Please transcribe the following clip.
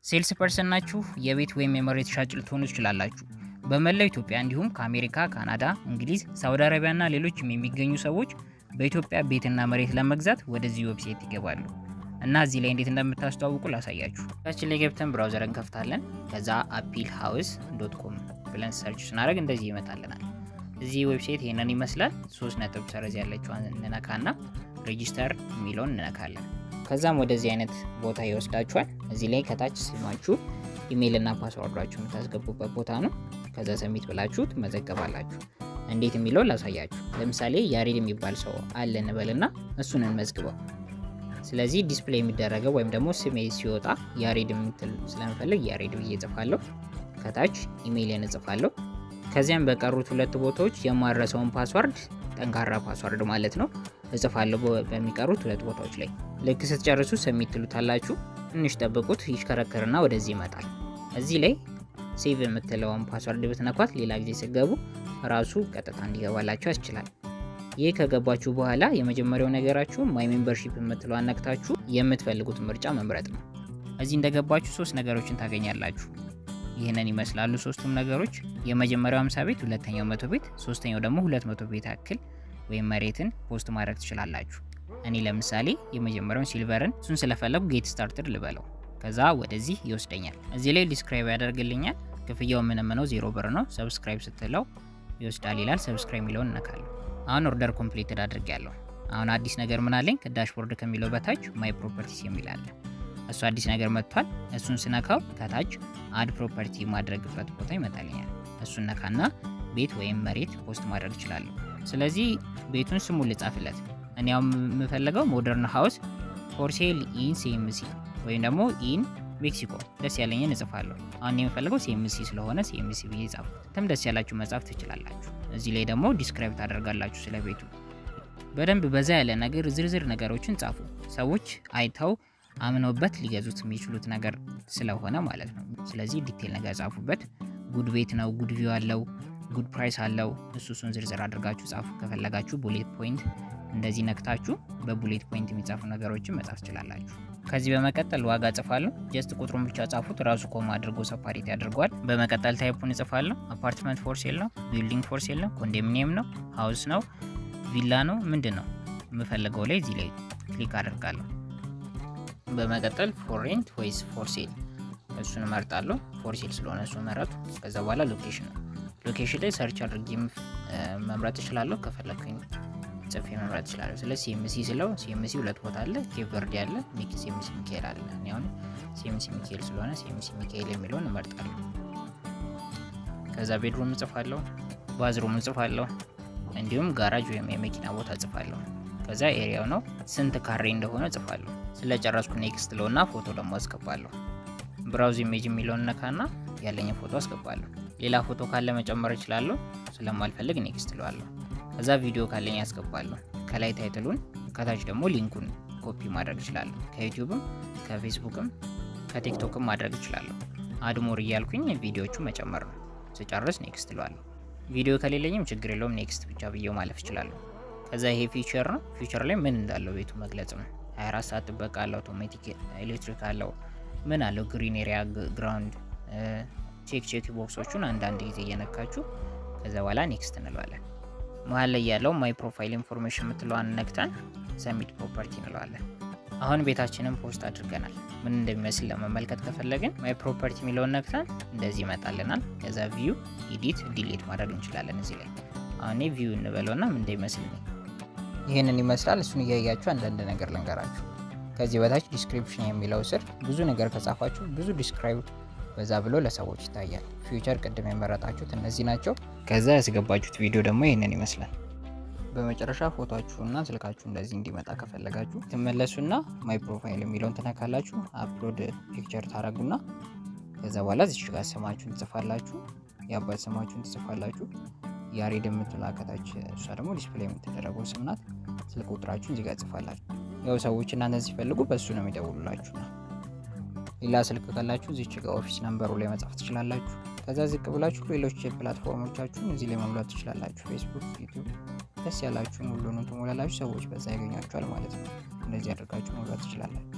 Sales person ናችሁ፣ የቤት ወይም የመሬት ሻጭ ልትሆኑ ትችላላችሁ። በመላው ኢትዮጵያ እንዲሁም ከአሜሪካ፣ ካናዳ፣ እንግሊዝ፣ ሳውዲ አረቢያና ሌሎችም የሚገኙ ሰዎች በኢትዮጵያ ቤትና መሬት ለመግዛት ወደዚህ website ይገባሉ። እና እዚህ ላይ እንዴት እንደምታስተዋውቁ ላሳያችሁ። ታችን ላይ ገብተን browser እንከፍታለን። ከዛ appealhouse.com ብለን search ስናደርግ እንደዚህ ይመጣልናል። እዚህ website ይሄንን ይመስላል። ሶስት ነጥብ ሰረዝ ያለችዋን እንነካና register የሚለውን እንነካለን። ከዛም ወደዚህ አይነት ቦታ ይወስዳችኋል። እዚህ ላይ ከታች ስማችሁ፣ ኢሜይል እና password ኣችሁ የምታስገቡበት ቦታ ነው። ከዛ submit ብላችሁ ትመዘገባላችሁ። እንዴት የሚለውን ላሳያችሁ። ለምሳሌ ያሬድ የሚባል ሰው አለ እንበልና እሱን እንመዝግበው። ስለዚህ display የሚደረገው ወይም ደግሞ ስሜ ሲወጣ ያሬድ የምትል ስለምፈልግ ያሬድ ብዬ እጽፋለሁ። ከታች ኢሜይልን እጽፋለሁ። ከዚያም በቀሩት ሁለት ቦታዎች የማረሰውን password፣ ጠንካራ password ማለት ነው፣ እጽፋለሁ በሚቀሩት ሁለት ቦታዎች ላይ። ልክ ስትጨርሱ submit ትሉታላችሁ። ትንሽ ጠብቁት፣ ይሽከረከርና ወደዚህ ይመጣል። እዚህ ላይ save የምትለውን password ብትነኳት ሌላ ጊዜ ስትገቡ ራሱ ቀጥታ እንዲገባላችሁ ያስችላል። ይህ ከገባችሁ በኋላ የመጀመሪያው ነገራችሁ my membership የምትለዋን ነክታችሁ የምትፈልጉት ምርጫ መምረጥ ነው። እዚህ እንደገባችሁ ሶስት ነገሮችን ታገኛላችሁ። ይህንን ይመስላሉ ሶስቱም ነገሮች። የመጀመሪያው 50 ቤት፣ ሁለተኛው 100 ቤት፣ ሶስተኛው ደግሞ 200 ቤት ያክል ወይም መሬትን post ማድረግ ትችላላችሁ። እኔ ለምሳሌ የመጀመሪያውን silver ን እሱን ስለፈለጉ get started ልበለው። ከዛ ወደዚህ ይወስደኛል። እዚህ ላይ describe ያደርግልኛል። ክፍያው ምንም ነው፣ 0 ብር ነው። Subscribe ስትለው ይወስዳል ይላል። Subscribe የሚለውን እነካለሁ። አሁን order completed አድርጌያለሁ። አሁን አዲስ ነገር ምን አለኝ? ከ dashboard ከሚለው በታች my properties የሚል አለ። እሱ አዲስ ነገር መጥቷል። እሱን ስነካው ከታች add property የማደርግበት ቦታ ይመጣልኛል። እሱን ነካና ቤት ወይም መሬት post ማድረግ እችላለሁ። ስለዚህ ቤቱን ስሙን ልጻፍለት። እኔ አሁን የምፈልገው modern house for sale in ሲኤምሲ ወይም ደግሞ in ሜክሲኮ፣ ደስ ያለኝን እጽፋለሁ። አሁን የምፈልገው ሲኤምሲ ስለሆነ ሲኤምሲ ብዬ ጻፍኩት። እናንተም ደስ ያላችሁ መጻፍ ትችላላችሁ። እዚህ ላይ ደግሞ describe ታደርጋላችሁ ስለ ቤቱ። በደንብ በዛ ያለ ነገር ዝርዝር ነገሮችን ጻፉ። ሰዎች አይተው አምነውበት ሊገዙት የሚችሉት ነገር ስለሆነ ማለት ነው። ስለዚህ detail ነገር ጻፉበት። Good ቤት ነው፣ good view አለው፣ good price አለው። እሱን ዝርዝር አድርጋችሁ ጻፉ። ከፈለጋችሁ bullet point እንደዚህ ነክታችሁ በ bullet point የሚጻፉ ነገሮችን መጻፍ ትችላላችሁ። ከዚህ በመቀጠል ዋጋ እጽፋለሁ። Just ቁጥሩን ብቻ ጻፉት፣ ራሱ comma አድርጎ separate ያደርገዋል። በመቀጠል type ኡን እጽፋለሁ። Apartment for sale ነው፣ building for sale ነው፣ ኮንዶሚኒየም ነው፣ house ነው፣ ቪላ ነው፣ ምንድን ነው የምፈልገው ላይ እዚህ ላይ click አደርጋለሁ። በመቀጠል for rent ወይስ for sale እሱን እመርጣለሁ። For sale ስለሆነ እሱ መረጡ። ከዛ በኋላ location ነው። Location ላይ search አድርጌ መምረጥ እችላለሁ። ከፈለኩኝ ጽፌ መምረጥ እችላለሁ። ስለዚህ ሲኤምሲ ስለው ሲኤምሲ ሁለት ቦታ አለ፣ ኬፕ ቨርዲ አለ፣ ሲኤምሲ ሚካኤል አለ። እኔ አሁን ሲኤምሲ ሚካኤል ስለሆነ ሲኤምሲ ሚካኤል የሚለውን እመርጣለሁ። ከዛ bedroom እጽፋለሁ፣ bathroom እጽፋለሁ፣ እንዲሁም ጋራጅ ወይም የመኪና ቦታ እጽፋለሁ። ከዛ area ው ነው፣ ስንት ካሬ እንደሆነ እጽፋለሁ። ስለጨረስኩ next ለውና ፎቶ ደግሞ አስገባለሁ። Browse image የሚለውን ነካና ያለኝን ፎቶ አስገባለሁ። ሌላ ፎቶ ካለ መጨመር እችላለሁ። ስለማልፈልግ next እለዋለሁ። ከዛ ቪዲዮ ካለኝ ያስገባለሁ። ከላይ title ኡን ከታች ደግሞ link ኡን copy ማድረግ እችላለሁ። ከዩቲዩብም ከፌስቡክም ከቲክቶክም ማድረግ እችላለሁ። Add more እያልኩኝ ቪዲዮቹ መጨመር ነው። ስጨርስ next እለዋለሁ። ቪዲዮ ከሌለኝም ችግር የለውም፣ next ብቻ ብዬው ማለፍ እችላለሁ። ከዛ ይሄ feature ነው። Feature ላይ ምን እንዳለው ቤቱ መግለጽ ነው። 24 ሰዓት ጥበቃ አለው፣ አውቶማቲክ ኤሌክትሪክ አለው፣ ምን አለው፣ green area ground፣ check check box ኦቹን አንዳንድ ጊዜ እየነካችሁ ከዛ በኋላ next እንለዋለን። መሀል ላይ ያለው my profile information የምትለዋን ነክተን submit property እንለዋለን። አሁን ቤታችንን post አድርገናል። ምን እንደሚመስል ለመመልከት ከፈለግን my property የሚለውን ነክተን እንደዚህ ይመጣልናል። ከዛ view፣ edit፣ delete ማድረግ እንችላለን። እዚህ ላይ አሁን view እንበለውና ምን እንደሚመስል ይህንን ይመስላል። እሱን እያያችሁ አንዳንድ ነገር ልንገራችሁ። ከዚህ በታች description የሚለው ስር ብዙ ነገር ከጻፋችሁ ብዙ describe በዛ ብሎ ለሰዎች ይታያል። Feature ቅድም የመረጣችሁት እነዚህ ናቸው። ከዛ ያስገባችሁት ቪዲዮ ደግሞ ይህንን ይመስላል። በመጨረሻ ፎቶአችሁና ስልካችሁ እንደዚህ እንዲመጣ ከፈለጋችሁ ትመለሱና my profile የሚለውን ትነካላችሁ። Upload picture ታረጉና ከዛ በኋላ እዚች ጋር ስማችሁን ትጽፋላችሁ፣ የአባት ስማችሁን ትጽፋላችሁ። ያሬድ የምትለው ከታች እሷ ደግሞ display የምትደረገው ስም ናት። ስልክ ቁጥራችሁን እዚህ ጋር ጽፋላችሁ። ያው ሰዎች እናንተን ሲፈልጉ በእሱ ነው የሚደውሉላችሁ ነው። ሌላ ስልክ ካላችሁ እዚች ጋር office number ኡ ላይ መጻፍ ትችላላችሁ። ከዛ ዝቅ ብላችሁ ሌሎች platform ኦቻችሁን እዚህ ላይ መሙላት ትችላላችሁ። ፌስቡክ፣ ዩቲዩብ፣ ደስ ያላችሁን ሁሉንም ትሞላላችሁ። ሰዎች በዛ ያገኟችኋል ማለት ነው። እንደዚህ አድርጋችሁ መሙላት ትችላላችሁ።